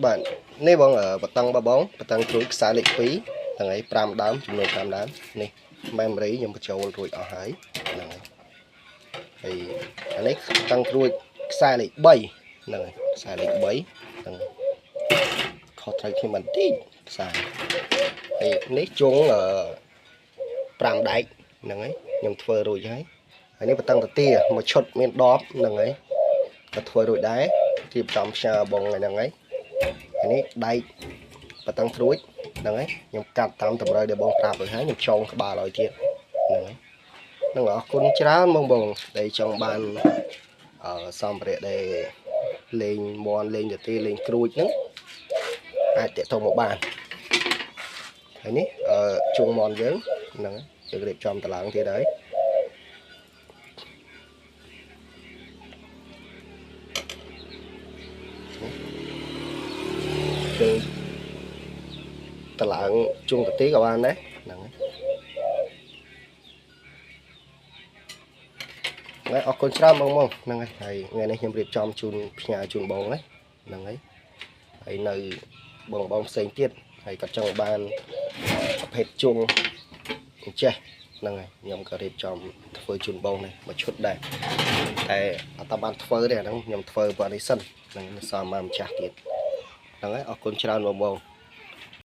បាទនេះបងបតង់បងបតង់ត្រួយខ្សែលេខ2ហ្នឹងហើយ5ដើមចំនួន5ដើមនេះ memory ខ្ញុំបញ្ចូលរួចអស់ហើយហ្នឹងហើយហើយអានេះបតង់ត្រួយខ្សែលេខ3ហ្នឹងហើយខ្សែលេខ3ហ្នឹងខុសត្រូវខ្ញុំបន្តិចខ្សែហើយនេះជង5ដែកហ្នឹងហើយខ្ញុំធ្វើរួចហើយហើយនេះបតង់តាទាមួយឈុតមានដបហ្នឹងហើយក៏ធ្វើរួចដែររៀបចំផ្ញើបងហ្នឹងហើយហើយនេះដែកបតង់ត្រួចហ្នឹងហើយខ្ញុំកាត់តាមតម្រូវដែលបងប្រាប់រួចហើយខ្ញុំចងក្បាលឲ្យទៀតហ្នឹងហើយហ្នឹងអរគុណច្រើនបងបងដែលចង់បានអឺសម្ភារៈដែលលេងមន់លេងតាទេលេងក្រួចហ្នឹងអាចតាក់ទងមកបានហើយនេះអឺជុងមន់យើងហ្នឹងយើងរៀបចំតឡើងទៀតហើយគឺតឡើងជុងតាទេក៏បានដែរហ្នឹងហើយអរគុណច្រើនបងបងហ្នឹងហើយថ្ងៃនេះខ្ញុំរៀបចំជូនផ្ញើជូនបងហ្នឹងហើយហើយនៅបងបងផ្សេងទៀតហើយក៏ចង់បានប្រភេទជុងអញ្ចេះហ្នឹងហើយខ្ញុំក៏រៀបចំធ្វើជូនបងដែរមួយឈុតដែរតែអត់បានធ្វើទេអាហ្នឹងខ្ញុំធ្វើប៉ុណ្នេះសិនហ្នឹងសមមកម្ចាស់ទៀតហ្នឹងហើយអរគុណច្រើនបងបង